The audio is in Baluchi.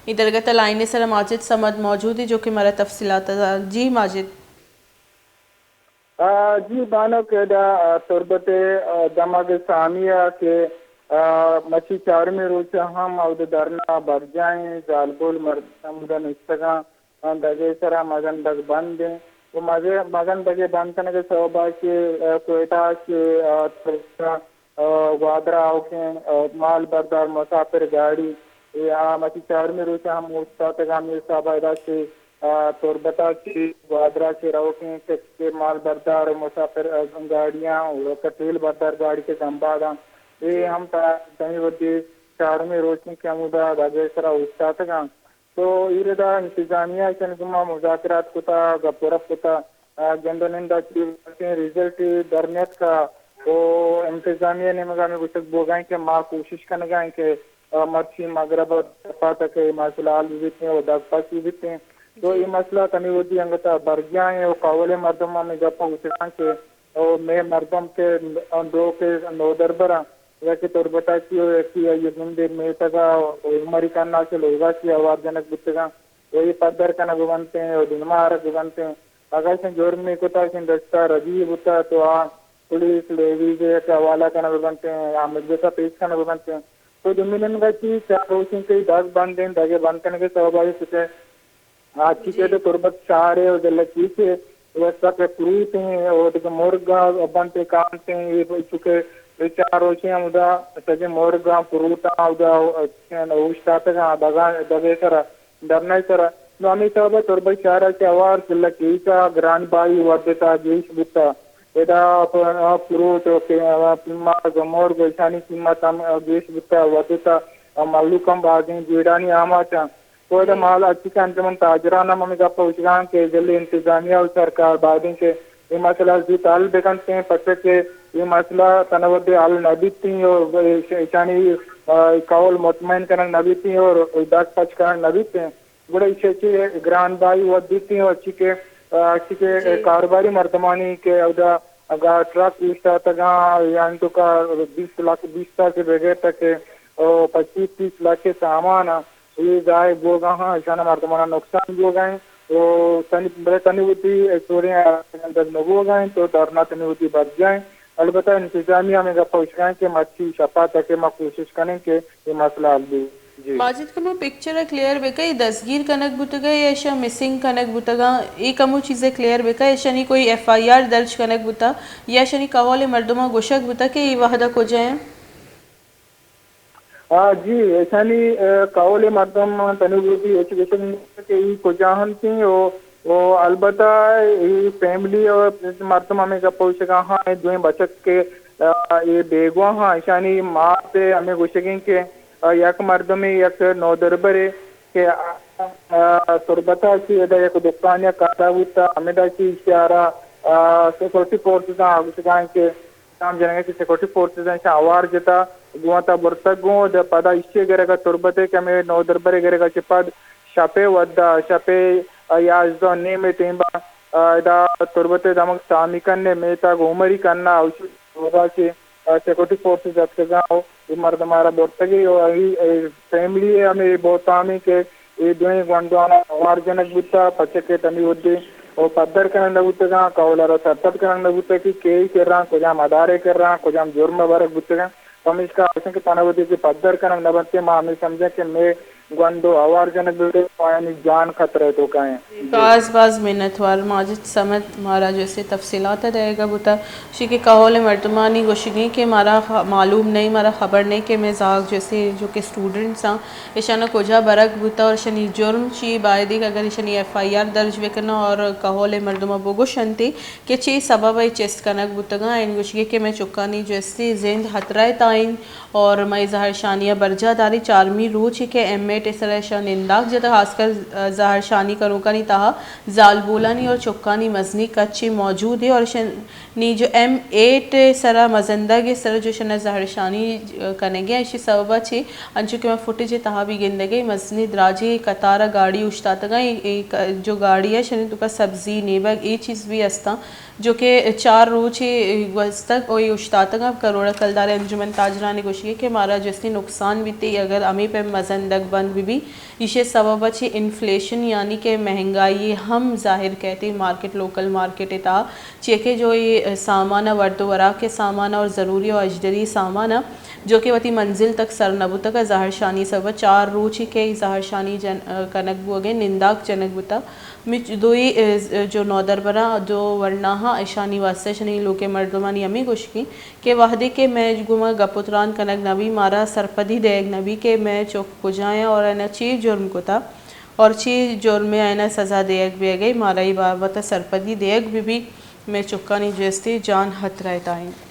اے درگت ءَ لائن ءِ سرا ماجد صمد موجود ایں، جو کہ مارا تفصیلات ءَ، جی ماجد۔ آ، جی بانک، ادا، آ، تربت ءِ، آ، دمگ سامی ءَ کہ، آ، مچی چارمی روچ ءَ ہم اود دھرنا برجاہ ایں، زالبول مردم ہمودا نشتگاں، آ، دگ ءِ سرا مزن دگ بند ایں۔ و مزے-، مزن دگ ءِ بند کنگ ءِ سوب ءَ کہ، آ، کوئٹہ ءَ کہ، آ، تربت ءَ، آ، گوادر ءَ آؤکیں، آ، مال بردار مسافر گاڑی، اے آ مچی چارمی روچ ءَ ہم اوشتاتگ، ہمے حساب ءَ ادا چہ، آ، تربت ءَ چہ گوادر ءَ چہ روکیں کچ کہ مال بردار و مسافر، آ، گاڑیاں و تیل بردار گاڑی کہ گمباداں، اے ہم تا تنی وھدی چارمی روچ ایں کہ ہمودا دگ ءِ سرا اوشتاتگاں۔ تو اے ردا انتظامیہ ءَ ایشانی گوما مذاکرات کتا، گپ و رپ کتا، آ، گند و نند ءَ چہ وتیں رزلٹ در نیتکا و انتظامیہ ءِ نیمگا ہمے گوشگ بوگا ایں کہ ما کوشش کنگا ایں کہ، آ، مرچی مغرب ءَ دپا تک اے مسئلہ حل ببیتیں و دگ پچ ببیتیں۔ تو جی۔ اے مسئلہ تنی وھدی انگتا برجاہ ایں و کہول ءِ مردم ہمے گپا گوشگاں کہ او مئے مردم کہ ڈوک ءِ نودربراں، یکے تربت ءَ چہ و یکے آئی ءِ گندے میتگ ءَ و عمری کنا چہ لوگ ءَ چہ آوار جنگ بوتگاں و اے پدر کنگ بنتیں و دنما آرگ بنتیں۔ اگاں ایشاں جرمے کتا، ایشاں دستا ردی بوتا تو آ پولیس لیویز ءِ یک حوالہ کنگ بنتیں، آ مجلس ءَ پیش کنگ بنتیں۔ تو دومی نیمگ ءَ چہ چار روچیں کہ دگ بند ایں، دگ ءِ بند کنگ ءِ سوب ءَ چہ آ چی کہ تربت شہر ءِ و ضلع کیچ ءِ و سک پروت ایں و دگہ مرگ بنت کانت ایں، اے چونکہ اے چار روچیں ہمودا سجیں مرگاں پروتاں، اودا اوشتاتگاں دگاں، دگہ سرا، دھرنا ءِ سرا۔ نو ہمے سبب ءَ تربت شہر ءَ چہ ہوار ضلع کیچ ءَ گران بھائی ودتا گیش بوتا۔ ادا پ-، پروت و کہ، پیماز و مرگ ایشانی قیمت ہم گیش بوتا، ودتا مہلوک ہم بازیں جیڑھانی آماچ اَں۔ تو ادا جی۔ مال اچی کہ انجمن تاجران ہم ہمے گپ ءَ گوشگاں کہ ضلع انتظامیہ و سرکار باید ایں کہ اے مسئلہ زوت حل بکنتیں، پرچہ کہ اے مسئلہ تنا وھدے حل نہ بیتیں و ایش-، ایشانی، آ، قول مطمئن کنگ نہ بیتیں و دگ پچ کنگ نہ بیتیں۔ گڑا ایشی چہ گران بھائی ودیتیں و اچی کہ، آ، اچی کہ جی۔ کاروباری مردمانی کہ اودا اگاں ٹرک اوشتاتگاں، یعنی تو کا بیست لاکھ، بیست ءَ کہ بگر تک، او، پچیس تیس لاکھ سامان اَں۔ اے ضائع بوگا ہاں، ایشانا مردمانا نقصان بوگا ایں۔ تو تنی، بلے تنی وتی چوریں انداز نہ بوگا ایں، تو دھرنا تنی وتی برجا ایں۔ البتہ انتظامیہ ہمے گپا گوشگا ایں کہ مرچی شپا تک ما کوشش کنیں کہ اے مسئلہ حل بی۔ جی۔ ماجد کمو پکچر ءَ کلیئر بکا، اے دزگیر کنگ بوتگا یا ایشاں مسنگ کنگ بوتگا، اے کمو چیز ءَ کلیئر بکا، ایشانی کوئی ایف آئی آر درج کنگ بوتا یا ایشانی کہول مردماں گوشگ بوتا کہ اے وہدا کجا ایں؟ آ، جی، ایشانی، آ، کہول ءِ مردم تنی وتی ہچ گوشگ نہ کہ اے کجا انت و، و البتہ اے فیملی و مردم ہمے گپ ءَ گوشگ ءَ آں، اے دوئیں بچک کہ، آ، اے بیگواہ آں، ایشانی مات ءِ ہمے گوشگ ایں کہ، آ، یک مردمے، یک نودربرے کہ، آ، آ، تربت ءَ چہ ادا یک دکانے ءَ کارا بوتا، ہمیدا چہ ایشی ءَ را، آ، سیکورٹی فورسز آں گوشگ ءَ ایں کہ کام جنگ ءَ چہ سیکورٹی فورسز اَں، ایشاں آوار جتا، گوں وتا برتگ گوں، دے پدا ایشی ءِ گرگ ءَ تربت ءِ کہ ہمے نودربر ءِ گرگ ءَ چہ پد شپ ءِ وھد ءَ، شپ ءِ یازدہ ءُ نیم ءِ ٹیم ءَ، آ، ادا تربت ءِ دمگ سامی کن ءِ میتگ عمری کن ءَ اوشی لوگ ءَ چہ، آ، سیکورٹی فورسز اتکگ اَں ءُ اے مردم ءَ را برتگ ءُ اے، اے فیملی ءِ ہمے بہتام ایں کہ اے دوئیں گونڈوانا آوار جنگ بوتا، پرچہ کہ تنی وھدی او پدر کنگ نہ بوتگاں، کہول ءَ را سرپد کنگ نہ بوتگ کہ کئی کرا، کجام ادارے کرا، کجام جرم ءَ برگ بوتگاں۔ پمیشکا اشاں کہ تنا وھدی کہ پدر کنگ نہ بنت، ما ہمے سمجھاں کہ مئے گونڈو آوار جنگ بوتگ، آیانی جان خطرہ ءِ توکا ایں۔ جی۔ باز باز منتوار ماجد صمد، مارا جو اسے تفصیلات دئیگا بوتا۔ شی کہ کہول مردمانی گوشگی کہ مارا خ-، معلوم نہیں، مارا خبر نہیں کہ مئے زاگ جو اسے جو کہ اسٹوڈنٹس آں، ایشانا کجا برگ بوتا اور ایشانی جرم چی، بایدی کہ اگر ایشانی ایف آئی آر درج بکناں اور کہول مردماں بگوشنتی کہ چی سبب ءَ چست کنگ بوتگاں۔ این گوشگی کہ مئے چکانی جو استی زند خطرہ ءِ تہا انت اور مئے زہرشانی ءَ برجاہ داری۔ چارمی روچی کہ ایم ایٹ ءِ سرا ایشاں ننداک جتگ، خاص کر زہرشانی کنوکانی تہا زالبولانی اور چکانی مزنی کچے موجود ایں اور ایشاں نی جو ایم ایٹ ءِ سرا مزندگ ءِ سرا جو اشانا زہرشانی کنگی ایں، ایشی سبب ءَ چہ انچو کہ ما فوٹیج ءِ تہا بھی گندگی، مزنی دراجیں قطار ءَ گاڑی اوشتاتگاں، اے، اے ک-، جو گاڑی ءَ اشانی توکا سبزی، نیبگ، اے چیز بھی استاں، جو کہ چار روچے گوستگ ءُ اے اوشتاتگاں۔ کروڑہ کلدار انجمن تاجرانی گوشگی کہ مارا جستی نقصان بیتے، اگر ہمے پیم مزندگ بند بہ بی، ایشی سبب ءَ چہ انفلیشن یعنی کہ مہنگائی ہم ظاہر کئیت مارکیٹ، لوکل مارکیٹ ءِ تہا، چیئے کہ جو اے سامان ءَ، ورد ءُ وراک ءِ سامان ءَ اور ضروری ءُ اجدری سامان ءَ جو کہ وتی منزل تک سر نہ بوتگ ءَ، زہرشانی سبب ءَ چار روچے کہ اے زہرشانی جن-، کنگ بوگ ءَ، ننداک جنگ بوتگ۔ مچ دوئی، ءَ، جو نودربراں، جو ورناہاں، اشانی واستہ اشانی لوگ ءِ مردمانی ہمے گوشگی کہ وہدے کہ مئے گوما گپ ءُ تران کنگ نہ بی، مارا سرپدی دئیگ نہ بی کہ مئے چک کجا ایں اور آیانا چے جرم کتا اور چے جرم ءَ آیانا سزا دئیگ بیگ ءَ، مارا اے بابت ءَ سرپدی دئیگ بہ بی، مئے چکانی جستے جان ہترہ ءِ تہا ایں۔